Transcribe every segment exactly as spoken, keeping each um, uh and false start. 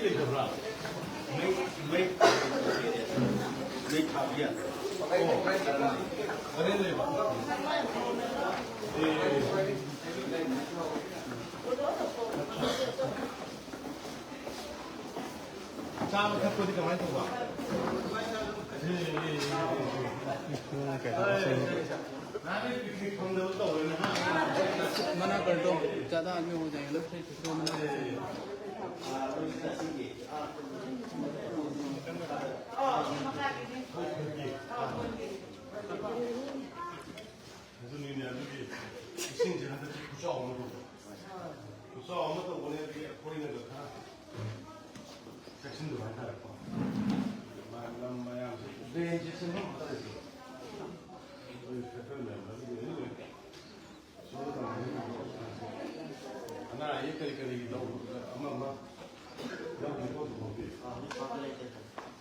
ꯂꯩꯇꯕ꯭ꯔꯥ? ꯃꯩ, ꯃꯩ, ꯃꯩ ꯊꯥꯕ ꯌꯥꯗ꯭ꯔꯣ? ꯑꯣ, ꯀꯔꯦꯟ ꯂꯩꯕ? ꯑꯦ꯫ ꯆꯥꯕ ꯊꯛꯄꯗꯤ ꯀꯃꯥꯏꯅ ꯇꯧꯕ? ꯑꯦ, ꯑꯦ, ꯑꯦ, ꯑꯦ, ꯑꯦ꯫ ꯅꯍꯥꯟꯒꯩ ꯄꯤꯛꯅꯤꯛ ꯐꯪꯗꯕ ꯇꯧꯔꯦꯅꯦ, ꯍꯥ? मना कर दो, ज्यादा आदमी हो जाएंगे ना, फिर किसी को मना कर दो। ꯑꯗꯨꯅꯤꯅꯦ, ꯑꯗꯨꯒꯤ ꯏꯁꯤꯡꯁꯦ ꯍꯟꯗꯛꯇꯤ ꯈꯨꯆꯥꯎ ꯑꯃ ꯇꯧꯕ꯫ ꯈꯨꯆꯥꯎ ꯑꯃ ꯇꯧꯕꯅꯦ, ꯑꯗꯨꯒꯤ ꯑꯩꯈꯣꯏꯅꯒ ꯈꯔ ꯆꯦꯛꯁꯤꯟꯗꯕ ꯍꯥꯏꯇꯥꯔꯦꯀꯣ꯫ ꯃ-, ꯂꯝ ꯃꯌꯥꯝꯁꯦ ꯗ꯭ꯔꯦꯟꯁꯦ ꯁꯦꯝꯐꯝ ꯑꯝꯇ ꯂꯩꯇꯦ꯫ ꯑꯩꯈꯣꯏ ꯐꯦꯗꯔꯦꯜ ꯂꯦꯚꯦꯜꯗꯒꯤ ꯑꯣꯏꯅ ꯂꯣꯏ ꯁꯣꯝꯗ ꯇꯧꯅꯔꯤꯕ ꯑꯅꯥ ꯑꯌꯦꯛ ꯀꯔꯤ ꯀꯔꯤꯒꯤ ꯂꯧ ꯑꯃ ꯑꯃ ꯌꯥꯎꯗ꯭ꯔꯤ ꯐꯥꯎꯗꯤ ꯐꯥꯎꯗꯦ꯫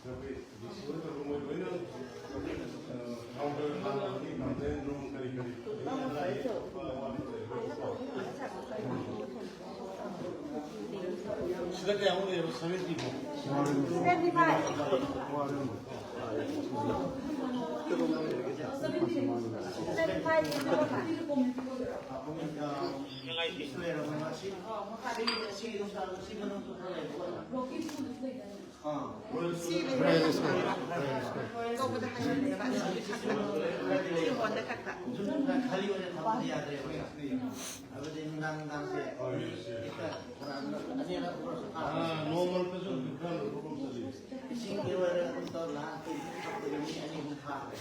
ꯑꯩꯈꯣꯏ ꯗꯤ ꯁꯤ ꯍꯣꯏ ꯇꯧꯔꯒ ꯃꯣꯏ ꯂꯣꯏꯅ, ꯑ, ꯀꯥꯎꯟꯇꯔ ꯍꯥꯡꯕꯒꯤ ꯀꯝꯄ꯭ꯂꯦꯟ ꯅꯨꯡ ꯀꯔꯤ ꯀꯔꯤ ꯑꯅꯥ ꯑꯌꯦꯛ ꯑꯋꯥꯠꯄ ꯂꯩꯔꯒꯁꯨꯀꯣ꯫ ꯁꯤꯗ ꯀꯌꯥꯃꯨꯛ ꯂꯩꯌꯦꯕ? ꯁꯚꯦꯟꯇꯤ ꯐꯥꯎ? Seventy five. Seventy five. ꯁꯤ ꯂꯩ꯫ ꯀꯧꯕꯗ ꯍꯥꯏꯔꯝꯃꯦꯕ, ꯑꯁꯤꯒꯤ ꯈꯛꯇ꯫ ꯁꯤ ꯍꯣꯜꯗ ꯈꯛꯇ꯫ ꯅꯣꯡꯃꯇꯁꯨ ꯏꯁꯤꯡꯒꯤ ꯑꯣꯏꯔꯒ ꯑꯗꯨꯝ ꯇꯧꯔ ꯂꯥꯛꯑꯒ ꯃꯤ ꯑꯅꯤ ꯑꯍꯨꯝ ꯊꯥꯈ꯭ꯔꯦ꯫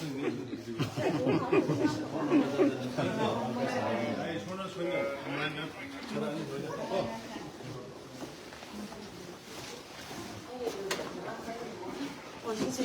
ꯑꯩ ꯁꯣꯟꯅ ꯁꯣꯏꯅ ꯑꯗꯨꯃꯥꯏꯅ ꯈꯔ ꯑꯅꯤ ꯂꯣꯏꯅ ꯀꯣ꯫ ꯍꯧꯖꯤꯛꯁꯦ